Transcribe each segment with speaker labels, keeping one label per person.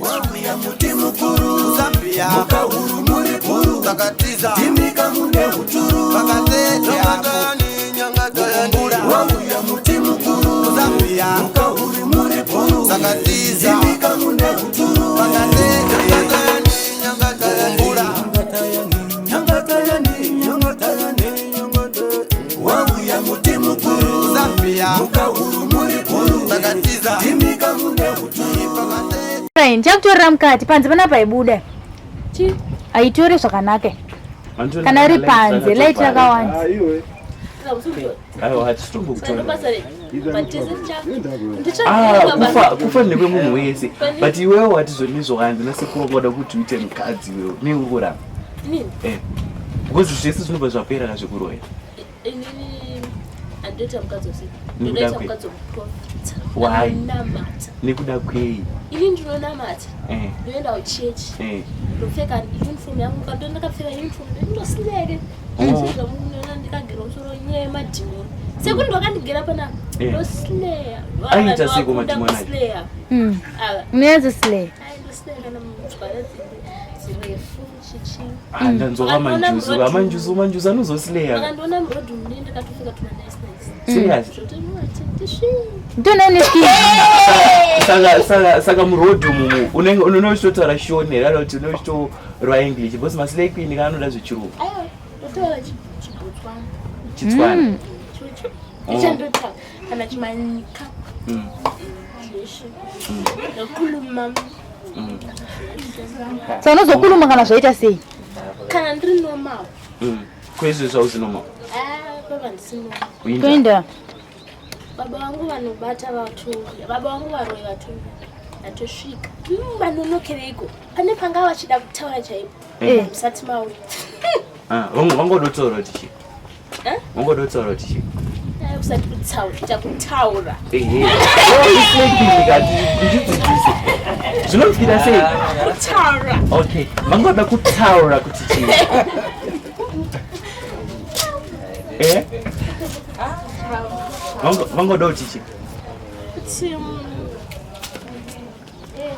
Speaker 1: Wauya muti mukuru Zambia mukahuru muri bhuru takatiza timika mune huturu vakateteakumbura Wauya muti mukuru Zambia mukahuru muri bhuru takatiza timika mune huturu vakateteakumbura Wauya muti mukuru Zambia mukahuru muri bhuru takatiza timika mune huturu
Speaker 2: Fine, ndichakutorera mukati panze panapa haibuda.
Speaker 3: Chi?
Speaker 2: Haitore zvakanaka. Kana iri panze light rakawanda.
Speaker 4: Ah, iwe.
Speaker 5: Aiwa, hatisitombokutora.
Speaker 3: Ah,
Speaker 5: Ah, kufa kufa ndekwemunhu wese but iwewe wati zvonizvo hanzi nasekuru wanga kuti uite mukadzi iwewe nei uri kuramba Eh, because zvese zvinobva zvapera kazvekuroya
Speaker 3: Inini handoita mukadzi wose.
Speaker 5: Nekuda
Speaker 3: Ndoita
Speaker 5: kwei?
Speaker 3: mukadzi womuprofita.
Speaker 5: Why?
Speaker 3: Ndinonamata.
Speaker 5: Nekuda kwei?
Speaker 3: Ini ndinonamata.
Speaker 5: Eh,
Speaker 3: Ndoenda kuchechi. Ndopfeka uniform yangu. Kando ndakapfeka uniform ndinosileke.
Speaker 5: Oh.
Speaker 3: Zvamunoona ndikagera musoro nyaya yemadhimoni. Sekuti ndakandigera panapa. Ndosileya.
Speaker 5: Aiita seiko madhimoni acho?
Speaker 3: Kusileya. Ava.
Speaker 2: Unyanzo slay.
Speaker 3: Ai ndosileya kana mutswara dzirefu chichi.
Speaker 5: Ah, ndanzwa vamanjuzu vamanjuzu manjuzu anozosileya.
Speaker 3: Vakandiona murodhi mune ndakatopfeka tuma nice nice.
Speaker 5: Serious?
Speaker 3: Zvotomuti ndisvii.
Speaker 2: Ndona une skin.
Speaker 5: Saka murodhi umu unenge unenge uchitotaura shona here kana kuti unenge uchitorwa English because maslay queen ka anoda zvechirungu.
Speaker 3: Aiwa, ndotaura chiBotswana.
Speaker 5: Chitswana.
Speaker 3: Chocho.
Speaker 5: Oh.
Speaker 3: Ndichandotaura kana chimanyika. Zveshe. Ndokuluma.
Speaker 2: Saka unozokuluma kana zvaita sei?
Speaker 3: Kana ndiri normal.
Speaker 5: Kwezvo zvauzi normal.
Speaker 3: Ah, baba ndisi normal.
Speaker 5: Uinda.
Speaker 2: Toenda.
Speaker 3: Baba vangu vanobata vatouya. Baba vangu varoyi vatouya. Vatosvika. Vanonokereiko? Pane panga vachida kutaura chaipo.
Speaker 2: Eh.
Speaker 3: Musati mauya.
Speaker 5: Ah, vangodotaura kuti chii?
Speaker 3: Eh?
Speaker 5: Vangodotaura kuti chii?
Speaker 3: Ai, usati kutaura, ita kutaura.
Speaker 5: Ehe. Oh, islay queen kati ndidzidzise. Zvinonzwira sei?
Speaker 3: Kutaura.
Speaker 5: Okay. Vangoda kutaura kuti chii? Eh? Vangoda kuti chii?
Speaker 3: Kuti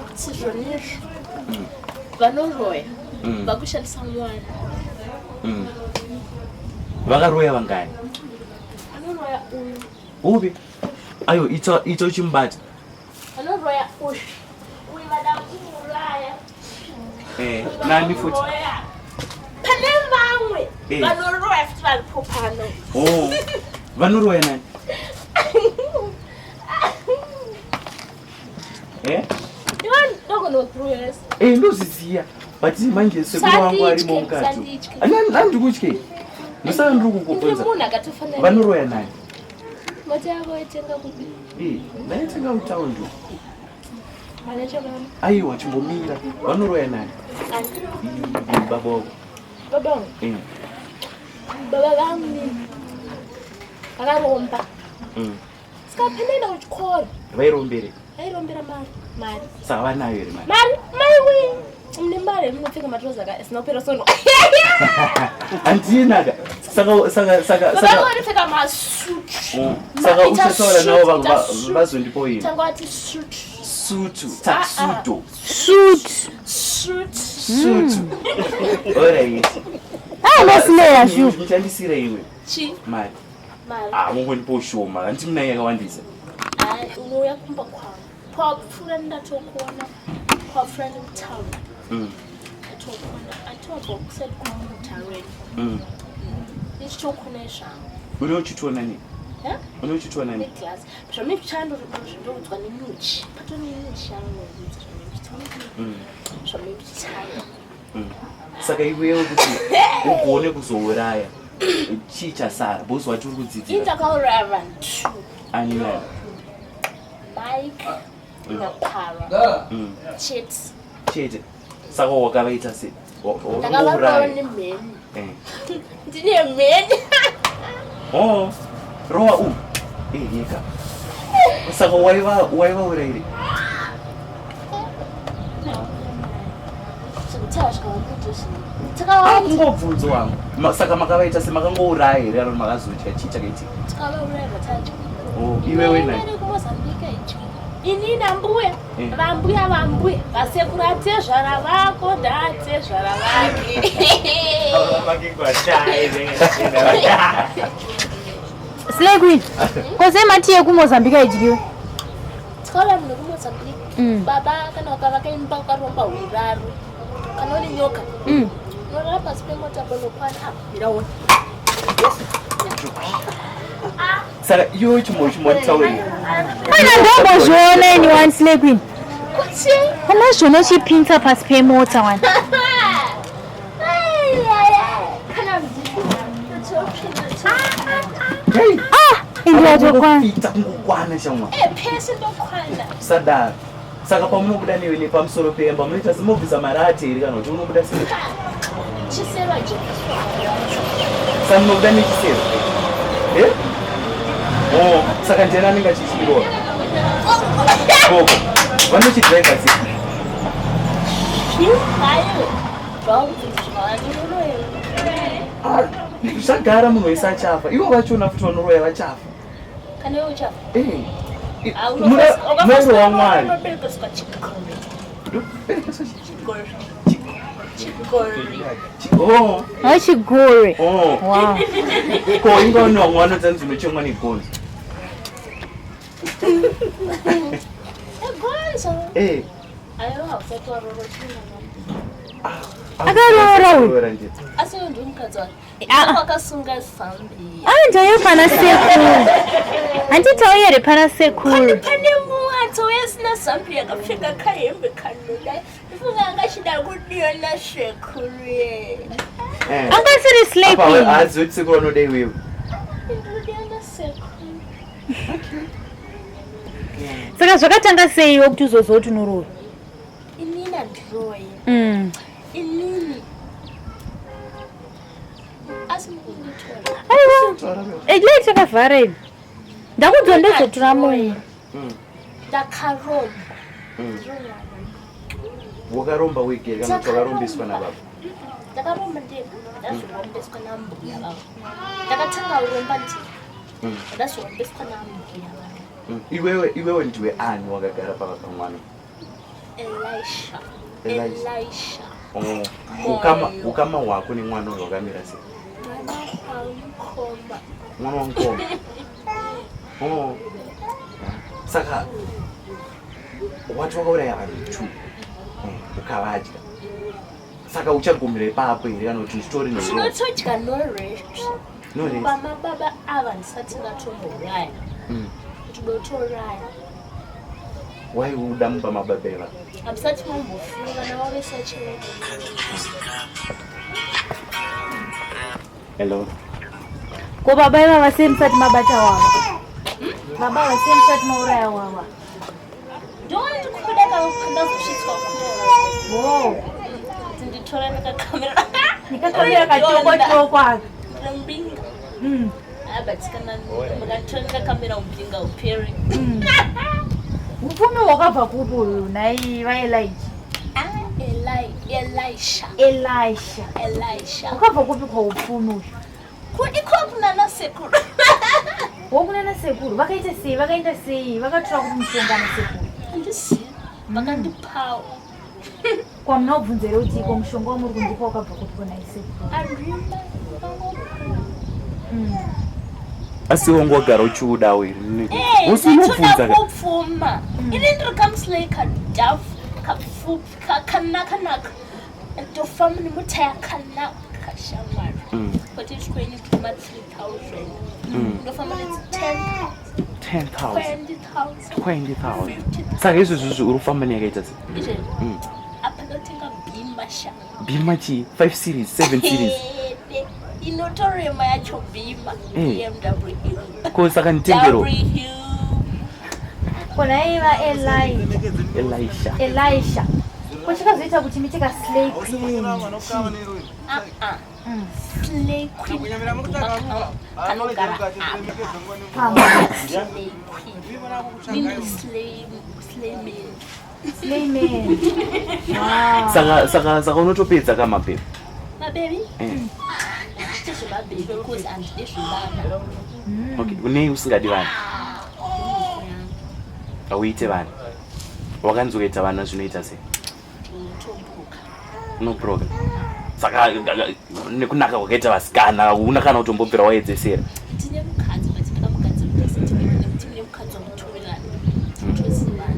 Speaker 3: kuti zvonizvo vanoroya vakushandisa mwana.
Speaker 5: Vakaroya vangani?
Speaker 3: Anoroya uyu.
Speaker 5: Upi? Ayo, ita ita uchimbata.
Speaker 3: Anoroya uyu. Uyu vada kuuraya.
Speaker 5: Eh, nani futi?
Speaker 3: Vanoroya. Pane vamwe
Speaker 5: Eh.
Speaker 3: vanoroya futi varipo pano.
Speaker 5: Oh. Vanoroya nani? Eh?
Speaker 3: Iwe ndogonokuroyesa.
Speaker 5: Eh, ndozviziya. But manje sekuru wangu arimo mukati.
Speaker 3: Sanditye.
Speaker 5: Handikutye. Ndosaka ndiri
Speaker 3: Ndiri
Speaker 5: kukubvunza.
Speaker 3: munhu akatofanana.
Speaker 5: Vanoroya nani?
Speaker 3: Mota yako waitenga kupi?
Speaker 5: Eh, ndaitenga kutaundi.
Speaker 3: Vana chavana.
Speaker 5: Aiwa, chimbomira. Vanoroya nani?
Speaker 3: Ani?
Speaker 5: Eh, Baba wako.
Speaker 3: Baba vangu.
Speaker 5: Eh.
Speaker 3: Baba vangu vakaromba. Saka pandaenda kuchikoro
Speaker 5: Vairombere.
Speaker 3: vairombera mari. Mari.
Speaker 5: Saka vanayo here mari?
Speaker 3: Mari. Maiwe. Mune mari munopfeka matroza asina kupera sono.
Speaker 5: Handina ka. Saka saka saka
Speaker 3: Baba
Speaker 5: saka
Speaker 3: vangu vanopfeka masutu.
Speaker 5: Saka
Speaker 3: Ita
Speaker 5: uchataura
Speaker 3: suit,
Speaker 5: navo
Speaker 3: ita suit.
Speaker 5: vazondipo ini.
Speaker 3: Tanga wati suit.
Speaker 5: Sutu, tuxedo.
Speaker 2: Suit.
Speaker 3: Suit.
Speaker 5: Sutu. Alright.
Speaker 2: Ah, unoslaya shu.
Speaker 5: Ndichandisira iwe
Speaker 3: Chi.
Speaker 5: mari.
Speaker 3: Mari.
Speaker 5: Ah, mungondipo shoma. Handiti muna yakawandisa.
Speaker 3: Ai, unouya kumba kwangu. Pawapfuura ndatokuona. Pawapfuura nemutauro. Ndatokuona. Atobva kuside kwangu mutaureni. Ndichitokuona zvangu.
Speaker 5: Une uchitoona nei?
Speaker 3: Eh?
Speaker 5: Une uchitoona nei?
Speaker 3: Neglass. Zvamechitandoudzwa nenyuchi. Patone nyuchi yanoudzwa zvamechitanda. Zvamechitanda.
Speaker 5: Saka iwewe kuti ugone kuzouraya chii chasara because wati uri
Speaker 3: Ini
Speaker 5: kudzidzira
Speaker 3: ndakauraya vanhu two.
Speaker 5: ani nani?
Speaker 3: Mike naPara. Chete.
Speaker 5: Chete. Saka wakavaita sei?
Speaker 3: Ndakavarowa
Speaker 5: Wakangouraya.
Speaker 3: nemheni.
Speaker 5: Eh.
Speaker 3: Ndine mheni.
Speaker 5: Oh, rowa u. Eh, nyika. Saka waiva waivaurayire.
Speaker 3: Zvekutaura zvikawakuita zvinhu. Takawanda.
Speaker 5: Kungobvunzo wangu. Saka makavaita se makangouraya here kana kuti makazodya chii chakaitika?
Speaker 3: Tikavauraya vatadya.
Speaker 5: Oh, iwewe nani?
Speaker 3: Ine kuMozambique idyi. Ini nambuya, vambuya vambuya, vasekuru atezvara vako ndaatezvara vake.
Speaker 2: Slay Queen. Ko sei mati yekuMozambique haidyiwe?
Speaker 3: Tikauya munhu kuMozambique, baba kana ukavaka imba ukaromba huraro, kana une nyoka, unorara pasi pemota panokwana apa, mira uone.
Speaker 5: Saka iwe chimbotaurira.
Speaker 2: Kana ndombozviona ini one, Slay Queen.
Speaker 3: Kuti
Speaker 2: Unozviona uchipinza pasi pemota wani.
Speaker 3: Kana mzitopinda.
Speaker 2: Ah, indi yatokwana.
Speaker 5: Ita kungokwana, shamwa.
Speaker 3: Pese ndokwana.
Speaker 5: Sadaro. Saka pamunobuda newe nepamusoro pemba munoita semobvisa marate here, kana kuti unobuda sei?
Speaker 3: Chisero hachibviswa.
Speaker 5: Saka munobuda nechisero e? Oh, saka ndiani anenge achichirora? Gogo vanochidhiraivha sei?
Speaker 3: Aiwe, zvavandiroyo.
Speaker 5: Ah, zvagara munhu wese achafa. Ivo vachona futi vanoroya vachafa.
Speaker 3: Kana iwe uchafa.
Speaker 5: Eh, murayiro waMwari.
Speaker 3: Unoberekeswa chigori.
Speaker 5: Ndoberekeswa
Speaker 3: Chigori. Chigori.
Speaker 5: Oh.
Speaker 2: Achigore.
Speaker 5: Oh.
Speaker 2: Wow.
Speaker 5: Ko inga une vamwe vanoti zvinochemwa negonzo.
Speaker 3: Egonzo.
Speaker 5: Eh.
Speaker 3: Aiwa, hausati waroro chinhu.
Speaker 2: Akaroora uyu.
Speaker 5: Akaroora ndiye.
Speaker 3: Asi uyu ndiwe mukadzi wake.
Speaker 2: Ah.
Speaker 3: Wakasunga zambia.
Speaker 2: Anjaiyo pana sekuru. Handitauyi here pana sekuru?
Speaker 3: Pane muwatso wesina zambia akapfeka kahembe kanoda, ifunga angachida kudiwa nasekuru ye.
Speaker 5: Eh.
Speaker 2: Angasiri Slay
Speaker 5: Apa
Speaker 2: Queen.
Speaker 5: haazivi kuti sekuru vanoda iwewe.
Speaker 3: Ndinodiwa nasekuru.
Speaker 2: Saka zvakatanga seiwo kuti uzoziva kuti unoroora?
Speaker 3: Inini handiroyi. Inini asi mukunditora.
Speaker 2: Aiwa. Light yakavhara ini. Ndakudzwa ndezotora munhu.
Speaker 3: Ndakaromba.
Speaker 5: Wakaromba wega here kana kuti wakarombeswa nababa?
Speaker 3: Ndakaromba ndega, ndazorombeswa nambuya vavo. Ndakatanga uromba ndega, ndazorombeswa nambuya vavo.
Speaker 5: Iwewe ndiwe ani wakagara pavakamwana?
Speaker 3: Elisha.
Speaker 5: Elisha.
Speaker 3: Elisha.
Speaker 5: Oh. Ukama hwako nemwana uyu hwakamira sei?
Speaker 3: Mwana wamukoma.
Speaker 5: Mwana wamukoma. Oh. Saka wati wakauraya vanhu two, ukavadya. Saka uchagumira ipapo here kana kuti uchitori neuro?
Speaker 3: Tinotodya, no rest.
Speaker 5: No rest.
Speaker 3: Pamababa ava ndisati ndatombouraya. Kuti dotouraya.
Speaker 5: Waiuda mumba mababa eva?
Speaker 3: Hamusati mambofunga vana vavo sachero.
Speaker 5: Hello.
Speaker 2: Ko baba ivava sei musati mabata wava? Baba ava sei musati mauraya wava?
Speaker 3: Ndondikuda kandazosvitswa.
Speaker 2: Wo.
Speaker 3: Kuti nditora nekakamera.
Speaker 2: Nekakamera kachokwa chokwa aka.
Speaker 3: Mbinga. But kana mukanditora nekakamera umbinga uperi.
Speaker 2: Upfumi hwakabva kupi uyu nhai vaElija?
Speaker 3: Elisha.
Speaker 2: Elisha.
Speaker 3: Elisha.
Speaker 2: Wakabva kupi kwaupfumi uyu?
Speaker 3: Iko kunana sekuru.
Speaker 2: Wokunana sekuru vakaita sei? Vakaenda sei? Vakatora kupi mushonga nasekuru?
Speaker 3: Handisivi, vakandipawo.
Speaker 2: Kwamuna kubvunza here kuti iko mushonga wamuri kundipa wakabva kupi konai sekuru?
Speaker 3: Andrima vangopuwa.
Speaker 5: Asi wangu wagara uchiudawo here? Usi
Speaker 3: Ndatoda
Speaker 5: unobvunza ka.
Speaker 3: kupfuma. Ini ndiri kamusilei kadhafu kapfupi kakanaka-naka, ndofamba nemota yakanaka, shamwari. Kwete twenyu tuma 3000. Ndofamba nedzi 10,000.
Speaker 5: 10,000.
Speaker 3: 20,000.
Speaker 5: 20,000. Saka izvozvizvi uri kufamba neyakaita sei?
Speaker 3: Izvezvi apa ndotenga bhimba, sha.
Speaker 5: Bhima chii? 5 series, 7 series?
Speaker 3: Ede, inotorema yacho bhimba. BMW.
Speaker 5: Ko saka nditengero.
Speaker 3: W.
Speaker 2: Konai vaElija?
Speaker 5: Elisha.
Speaker 2: Elisha, ko chakazoita kuti muite kaslay queen?
Speaker 3: Ah ah. Slay queen kanogara apa. Slay queen. Mimi slay man.
Speaker 2: Slay man. Wow.
Speaker 5: Saka unotopedza kamapepa?
Speaker 3: Mabebi?
Speaker 5: Eh.
Speaker 3: Handiti zvemabebi because handidi zvevana.
Speaker 5: Okay, unei usingadi vanhu? Hauite vanhu? Wakanzi ukaita vana zvinoita sei?
Speaker 3: Ndinotobroka.
Speaker 5: Unobroka. Saka nekunaka kwakaita vasikana una kana kutombobvira waedzesera.
Speaker 3: Ndine mukadzi but ndakamugadzira kuti nekuti mune mukadzi wamutoverana. Tozivana.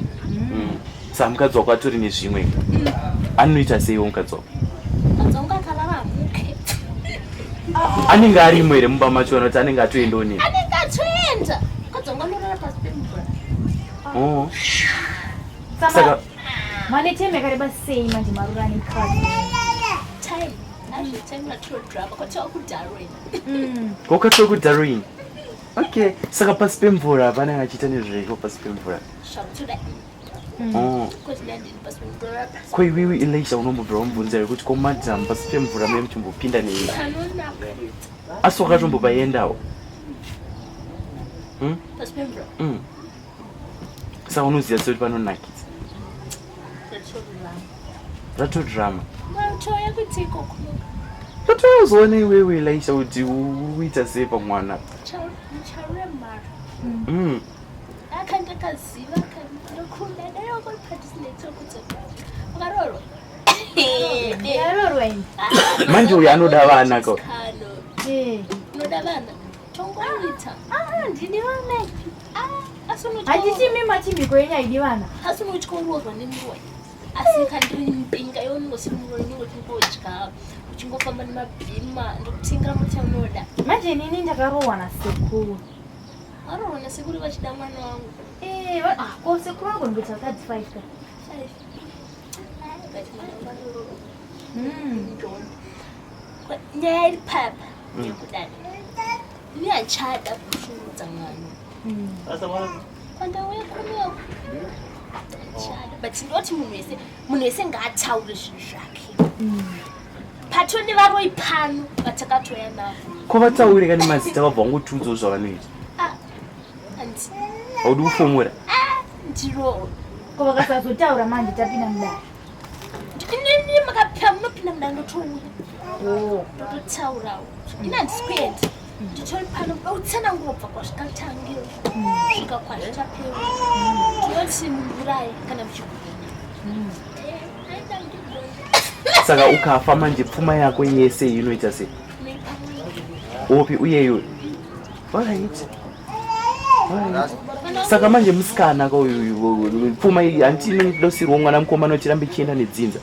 Speaker 5: Saka mukadzi wako atori nezvimwe. Anoita seiwo mukadzi wako?
Speaker 3: Mukadzi wangu akarara amuke.
Speaker 5: Anenge arimo here mumba macho kana kuti anenge atoendawo nini?
Speaker 3: Anenge atoenda. Mukadzi wangu anorara pasi pemvura.
Speaker 5: Oh.
Speaker 2: Saka
Speaker 5: Saka
Speaker 2: mane time yakareba sei manje marura nemukadzi?
Speaker 3: Time. Azvo time ratodrama kwatova kuDarwin.
Speaker 5: Wakatova kuDarwin. Okay. Saka pasi pemvura hapana achiita nezveiko pasi pemvura.
Speaker 3: Zvakutoda.
Speaker 5: Oh.
Speaker 3: Because ndandiri pasi pemvura.
Speaker 5: Ko iwewe Elisha unombobvira wamubvunza here kuti ko madam pasi pemvura mune muchimbopinda nei?
Speaker 3: Panonaka.
Speaker 5: Asi wakatombopaendawo?
Speaker 3: Pasi pemvura.
Speaker 5: Saka unoziva sei kuti panonakidza?
Speaker 3: Ratodrama.
Speaker 5: Ratodrama.
Speaker 3: Matoya kuti ikoko.
Speaker 5: Ratozoona iwewe Elisha kuti uita sei pamwana.
Speaker 3: Charemara. Akandakaziva kandokunda dai wakuri padhuze wakaroorwa.
Speaker 2: Yaroorwa ini.
Speaker 5: Manje uyu anoda vana ko.
Speaker 3: Kano.
Speaker 2: Eh.
Speaker 3: Unoda vana. Tongoita.
Speaker 2: Ah, ndini vana.
Speaker 3: Ah, asi unotya.
Speaker 2: Handiti imi machimhiko yenyu haidi vana.
Speaker 3: Asi unotya uroorwa nemuroyi. Asi kandiri mbinga iwe unenge usiri muroyi unenge uchingodya uchingofamba nemabhima ndokutengera mota unoda.
Speaker 2: Manje inini ndakaroorwa nasekuru.
Speaker 3: Waroorwa nasekuru vachida mwana wangu.
Speaker 2: Eh, ah, ko sekuru vangu ndikuti vakadzi 5 ka.
Speaker 3: 5. Ah, but mwana wangu anoroorwa. Nyaya iri papa yekudai. Ini hachada kushungurudza mwana. Kwandauya kuno hachada. But ndinoti munhu wese ngaataure zvinhu zvake. Patone varoi pano vatakatoya navo.
Speaker 5: Ko vataure kani mazita vabva vangotiudzawo zvavanoita.
Speaker 3: Ah, handi.
Speaker 5: Haudi kufomora.
Speaker 3: Ah, ndiro.
Speaker 2: Ko vakasazotaura manje tapinda mudare.
Speaker 3: Inini makapinda munopinda mudare ndotouya.
Speaker 2: Oh.
Speaker 3: Ndototaurawo. Ini handisi kuenda. Nditori pano utsananguro kubva kwazvikatangira kusvika kwazvichapera. Ndinoti mumburai kana muchigona. Aenda muchigona.
Speaker 5: Saka ukafa manje pfuma yako yese inoita sei?
Speaker 3: Noipa mwana.
Speaker 5: Opi uyeyo. Alright. Alright. Saka manje musikana ka uyu pfuma iyi hanti inodosirwa mwana mukomana kuti irambe ichienda nedzinza.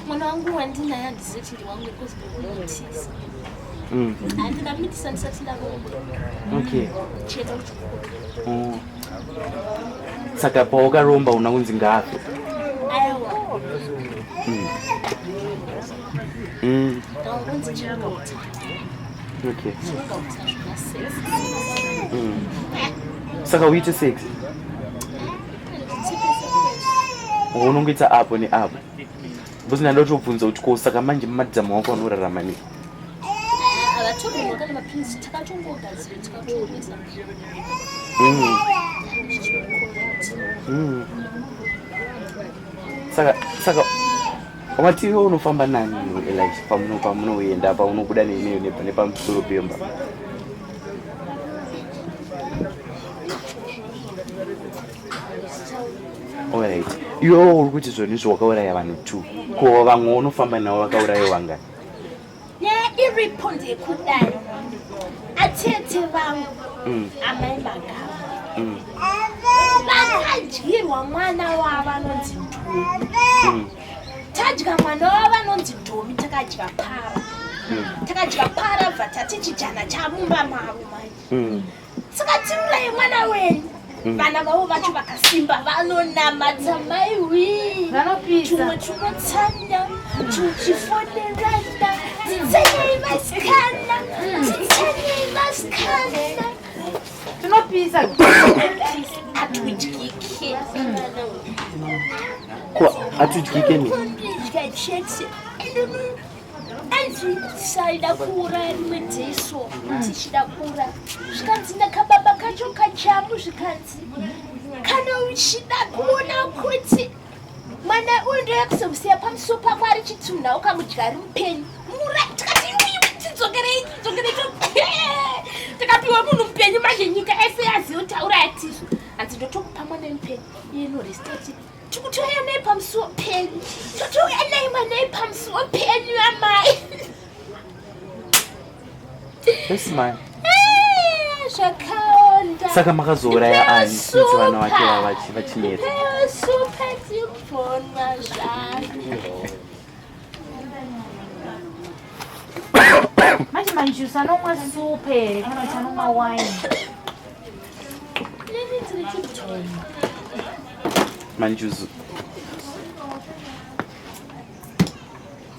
Speaker 3: Mwana wangu wandinaye handizivi kuti ndiwangu because ndinomitisa. Handingamitisa ndisati ndaroorwa.
Speaker 5: Okay.
Speaker 3: Ndichienda kuchikoro.
Speaker 5: Oh. Saka pawakaromba una kunzi ngaafe.
Speaker 3: Aiwa. Ndakangonzi chiringa utano.
Speaker 5: Okay.
Speaker 3: Chiringa utano zvina sex.
Speaker 5: Saka uite sex. Unongoita apo neapo. Because ndinoda kutobvunza kuti ko saka manje madhamu wako anorarama nei?
Speaker 3: Havatorerwa kana mapilisi takatongogadzira tikatoomesa.
Speaker 5: Saka wati iwe unofamba nani Elisha pamunoenda paunobuda nepamusoro pemba? Alright. Iwewo uri kuti zvonizvo wakauraya vanhu 2. Ko vamwe unofamba navo vakauraya vangani?
Speaker 3: Nyaya iripo ndeyekudai. Atete vangu amai Magava vakadyirwa mwana wavo anonzi Dhomi. Tadya mwana wavo anonzi Dhomi takadya para. Takadya para bva tati chijana chamumba mavo manje. Saka tiuraye mwana wenyu. Vana vavo vacho vakasimba vanonamata maiwi.
Speaker 2: Vanopisa.
Speaker 3: Chumwe chinotsanya, chichifonerana. Titsanyei vasikana. Titsanyei vasikana.
Speaker 2: Tinopisa.
Speaker 3: Hatudyike.
Speaker 5: Ko hatudyike ni?
Speaker 3: Kundidya chete. Anzi saida kuuraya rimwe dzeso tichida kuuraya. Zvikanzi nakababa kacho kachamu zvikanzi kana uchida kuona kuti mwana uyu ndoyakuzomusiya pamusuo pako ari chitunha ukamudya ari mupenyu mura tikati iwiwi tidzokerei tidzokerei takapiwa munhu mupenyu manje nyika yese yaziva kuti auraya tisu hanzi ndotokupa mwana mupenyu iye norestati Tikutouya naye pamusuwo penyu. Totouya naye mwanai pamusuwo penyu amai.
Speaker 5: Yes, man.
Speaker 3: Eh, zvakaonda.
Speaker 5: Saka makazouraya ani since vana vake vava vachinetsa?
Speaker 3: Ndipewo supa timbonwa zvangu.
Speaker 2: Manje manjusu anomwa supu here kana kuti anomwa wine?
Speaker 3: Nini ndiri chidhoma.
Speaker 5: Manjuzu.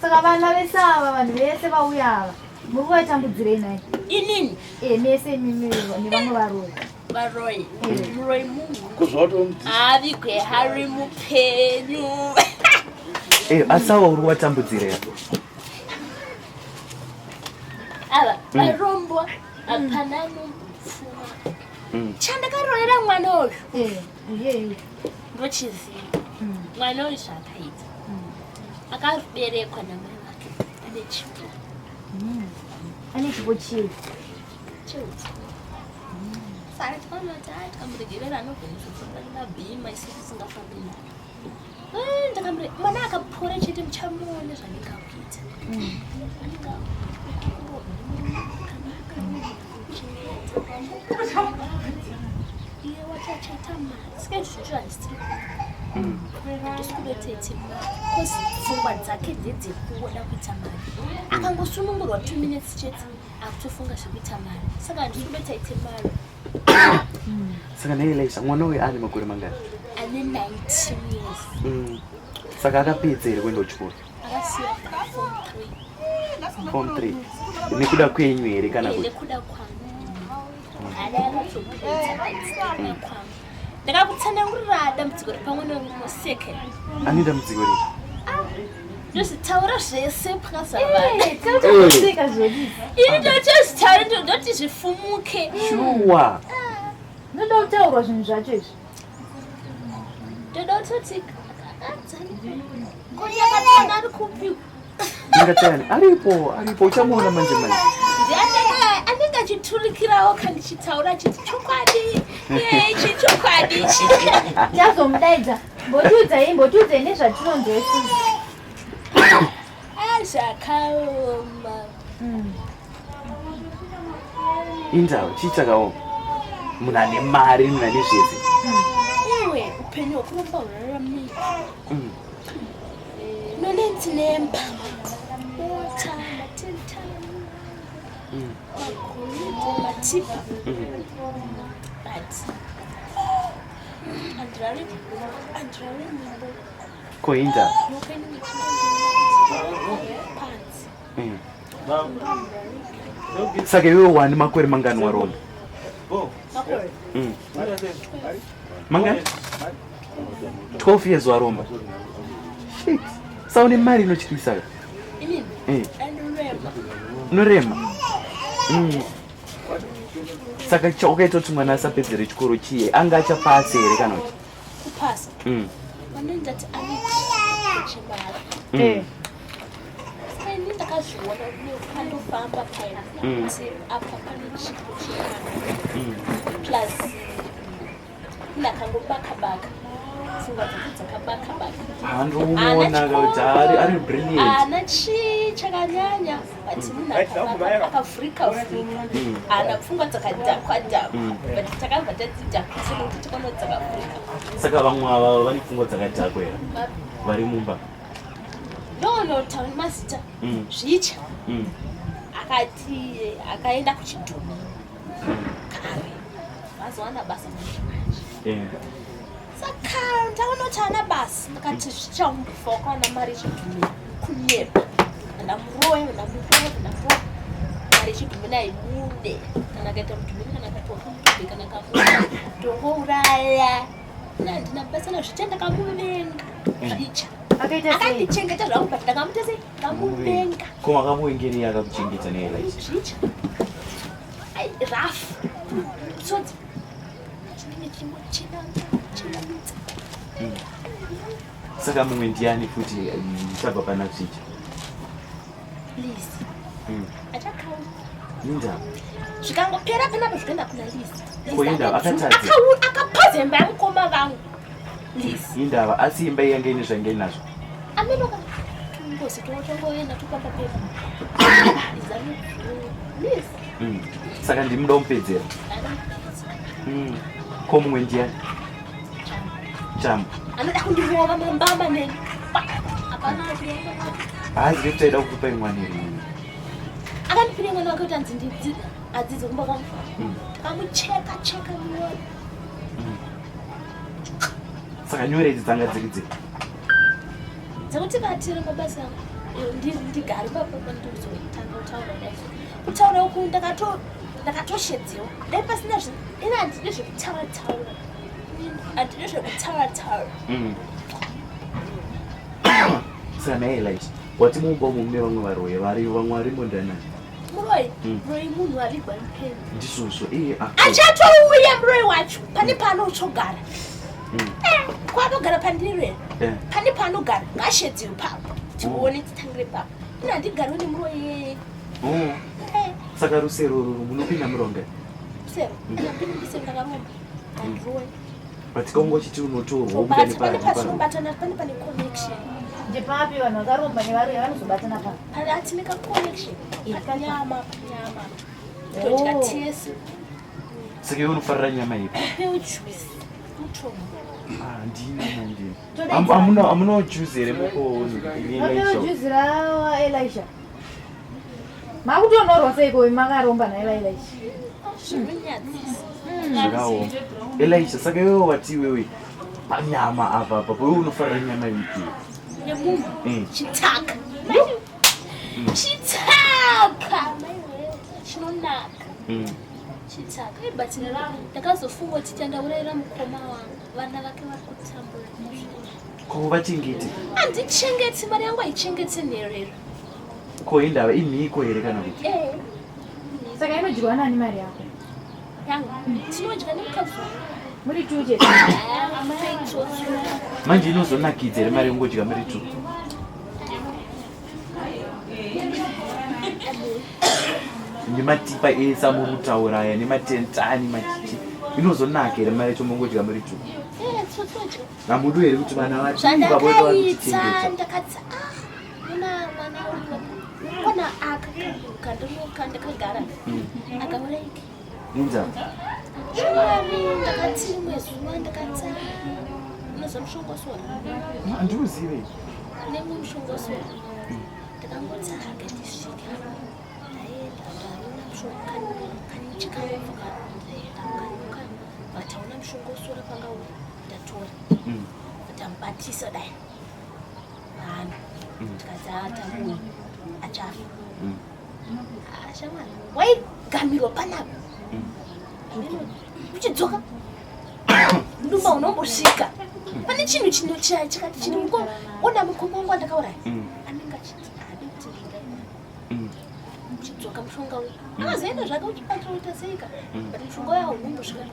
Speaker 2: Saka vana vese ava, vanhu vese vauya ava, muri kuvatambudzirei nhai?
Speaker 3: Inini?
Speaker 2: Eh, mese imimi nevamwe varoyi.
Speaker 3: Varoyi. Muroyi munhu. Haavigwe hari mupenyu.
Speaker 5: Eh, asi ava uri kuvatambudzira here?
Speaker 3: Ava varombo hapana anomupfuma. Chandakaroyera mwana uyu.
Speaker 2: Eh, iyeyu.
Speaker 3: Ndochiziva. Mwana uyu zvaakaita. Akaberekwa namai vake ane chipo.
Speaker 2: Ane chipo chii?
Speaker 3: Cheuti. Saka tikaona kuti ah, tikamuregerera anogona kuzofamba nemabhima isu tisingafambi naye. Eh, mwana akapora chete muchamuona zvanenge akuita. Anenge iye wacho achaita mari. Saka izvozvo handisiri handisi kuda kuti aite mari cause pfungwa dzake ndedzekuda kuita mari. Akangosunungurwa 2 minutes chete akutofunga zvekuita mari, saka handisi kuda kuti aite mari.
Speaker 5: Saka nhai Elisha, mwana uyu ane makore mangani?
Speaker 3: Ane 19 years.
Speaker 5: Saka akapedza here kuenda kuchikoro?
Speaker 3: Akasiya form 3.
Speaker 5: Form 3 nekuda kwenyu here kana kuti?
Speaker 3: Nekuda kwangu. Ada akatopedza, but nekuda kwangu. Ndakakutsanangurira dambudziko repamwe nemuseke.
Speaker 5: Ane dambudziko rei?
Speaker 3: Ndozvitaura zvese pakazara vanhu.
Speaker 2: Eh, tinotokuseka zvedu.
Speaker 3: Ini ndotozvitaura, ndoti zvifumuke.
Speaker 5: Shuwa.
Speaker 2: Ndoda kutaurwa zvinhu zvacho izvi.
Speaker 3: Ndoda kutoti konyakatsana ari kupi?
Speaker 5: Ndingatani aripo, aripo, uchamuona manje manje.
Speaker 3: Ndianenge anenge achiturikirawo kandichitaura achiti chokwadi, ichi chokwadi ichi.
Speaker 2: Tazomudaidza. Mbotiudzai, mbotiudzai nezvatinonzwa isusu.
Speaker 3: Ah, zvakaoma.
Speaker 5: Indaba chii chakaoma? Munhu ane mari, munhu ane zvese.
Speaker 3: Iwe, upenyu hwekuromba huraramiki. Nonenzi nemba, mota, matentani, magoridhe, matipa. But handirari, handirari mumbo.
Speaker 5: Ko indaba?
Speaker 3: Nyoka inenge ichingoenda panzi.
Speaker 5: Saka iwe wani makore mangani waromba?
Speaker 3: Makore?
Speaker 5: Mangani? 12 years waromba. Shit. Saka une mari inotyisa ka?
Speaker 3: Inini?
Speaker 5: Eh.
Speaker 3: Andorema.
Speaker 5: Unorema? Saka chaukaita kuti mwana asapedzere chikoro chiye, anga achapasa here kana kuti?
Speaker 3: Kupasa? Vanoenda kuti ane chipo chemari. Saka ini ndakazviona pandofamba paya kuti apa pane chipo chemari. Plus ndakangobaka-baka. Pfungwa dzake dzakabaka-baka.
Speaker 5: Handimuona kuti ari brilliant.
Speaker 3: Haana chii chakanyanya, but munhu akavhurika vhurika. Haana pfungwa dzakadhakwa dhakwa, but takabva tadzidhakwisa nekuti tikaona kuti dzakavhurika.
Speaker 5: Saka vamwe ava vane pfungwa dzakadhakwa here? Vari mumba.
Speaker 3: No, tauri mazita. Zvicha. Akati akaenda kuchidhumi kare, vazowana basa manje manje. Saka ndaona kuti haana basa, ndakati zvichaumbofa wakawana mari yechidhumi, kunyepa. Ndamuroya, ndamuroya, ndamuroya. Mari yechidhumi haibude. Kana akaita mudhumini, kana akapiwa kamutobe, kana kamuda, ndongouraya. Handina basa nazvicha, ndakamuvenga zvicha.
Speaker 2: Akaita sei?
Speaker 3: Akandichengeta zvangu, but ndakamuita sei? Ndamuvenga.
Speaker 5: Ko makamuvengerei akakuchengeta neElisha?
Speaker 3: Zvicha ai rafu tsodzi chinenge chingochenanga chenamidza.
Speaker 5: Saka mumwe ndiani futi tabva pana zvicha?
Speaker 3: Lizi. Achakauya.
Speaker 5: Indaba?
Speaker 3: Zvikangopera panapa zvikaenda kuna Lizi.
Speaker 5: Ko indaba, akatadza?
Speaker 3: Akapaza imba yamukoma vangu. Liz.
Speaker 5: Indava asi imba yange ine zvainge inazvo.
Speaker 3: Ameno ka ngozi totongoenda topamba pepa. Izani. Liz.
Speaker 5: Saka ndimuda kumupedzera. Ko mumwe ndiyani? Chamu.
Speaker 3: Anoda kundirova mambama neni. Hapana achirova.
Speaker 5: Haazive kuti aida kukupa imwana here.
Speaker 3: Akandipira mwana wake kuti anzi adzidze kumba kwangu. Takamucheka cheka munyoro.
Speaker 5: Saka nyore idzi dzanga dziri dzei?
Speaker 3: Dzekuti vatire mabasa angu ndigare papa ndizotanga kutaura dai. Kutaura uku ndakatoshedziwa. Dai pasina zvinhu ini handidi zvekutaura taura. Handidi zvekutaura taura.
Speaker 5: Saka naye Elisha, wati mumba umu mune vamwe varoyi vari vamwe varimo ndanani?
Speaker 3: Muroyi, muroyi munhu avigwa mupenyu.
Speaker 5: Ndizvozvo iye
Speaker 3: achatouya muroyi wacho pane paanotsogara. Kwaanogara pandiri here? Pane paanogara ngaashedziwe papo. Tione titangire papo. Ini handigariwo nemuroyi iyeye.
Speaker 5: Saka rusero urwu munopinda muronga?
Speaker 3: Rusero? Handipindi rusero ndakaromba. Handiroyi.
Speaker 5: But kaunga uchiti unotorwa wobuda
Speaker 3: Pane pazvinobatana pane pane connection.
Speaker 2: Ndepapi vanhu vakaromba nevaroyi vanozobatana pa?
Speaker 3: Pane atine ka connection. Panyama, panyama. Todya tese.
Speaker 5: Saka iwe unofarira nyama ipi?
Speaker 3: Juice. Mutombo.
Speaker 5: Handina, handina. Hamuna juice here muko?
Speaker 2: Vapewo juice ra Elisha. Makutonorwa seiko makaromba naye vaElisha?
Speaker 3: Zvinonyadzisa.
Speaker 5: Zvakaoma. Elisha, saka iwewe wati iwewe panyama apa apa iwewe unofarira nyama ipi?
Speaker 3: Yemunhu. Chitaka. Chitaka. Maiwe chinonaka. Chitaka. But ndakazofunga kuti tandaurayira mukoma wangu. Vana vake vari kutambura.
Speaker 5: Ko vachengete?
Speaker 3: Handichengeti, mari yangu haichengeti nherera.
Speaker 5: Ko indava imhiko here kana kuti?
Speaker 2: Saka inodyiwa nani mari yako?
Speaker 3: Yangu. Tinodya nemukadzi wangu.
Speaker 2: Muri two chete.
Speaker 5: Manje inozonakidza here mari yongodya muri two? Nematipa ese amuri kutaura aya nematentani machichi inozonaka here mari yacho mongodya muri two? Hamudu here kuti vana vati baba vedu vari
Speaker 3: Zvandakaita
Speaker 5: kutichengeta?
Speaker 3: ndakati muna mwana uri kona aka kandinoka ndakagara akauraiki.
Speaker 5: Inzara.
Speaker 3: Shamwari ndakati rimwe zuva ndakati unoziva mushongosora?
Speaker 5: Handiuzive.
Speaker 3: Nemwe mushongosora. Ndakangoti hake ndisvike. Ndaenda ndaona mushonga kanichikangobva ndaenda kanyuka vataona mushongosora panga ndatora. Ndamubatisa dai. Vanhu. Tikati atamuya achafa. Shamwari waigamirwa panapa. Uchidzoka mudumba unombosvika pane chinhu chino chakati chiri muko ona mukoma wangu andakauraya anenge achiti haadi kuti zvingai uchidzoka mushonga uyu akazoenda zvake uchibatira uita seika but mushonga uyu haunombosvika.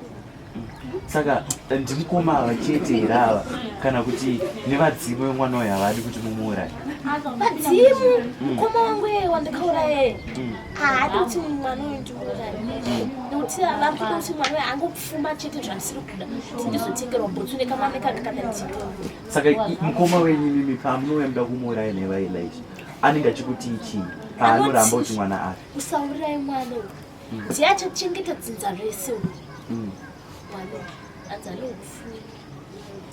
Speaker 5: Saka ndimukoma ava chete here ava kana kuti nevadzimu vemwana uyu havadi kuti mumuuraye?
Speaker 3: Vadzimu mukoma wangu iyeye wandakauraya haadi kuti mwana uyu ndimuuraye nekuti vari kuda kuti mwana uyu angopfuma chete zvandisiri kuda kuti ndizotengerwa bhutsu nekamwana kanga kana ndipo.
Speaker 5: Saka mukoma wenyu imimi pamunouya muda kumuuraya nevaElisha anenge achikuti chii paanoramba kuti mwana afe?
Speaker 3: Usauraye mwana uyu ndiye achachengeta dzinza rese uyu mwana uyu anzi ane upfumi.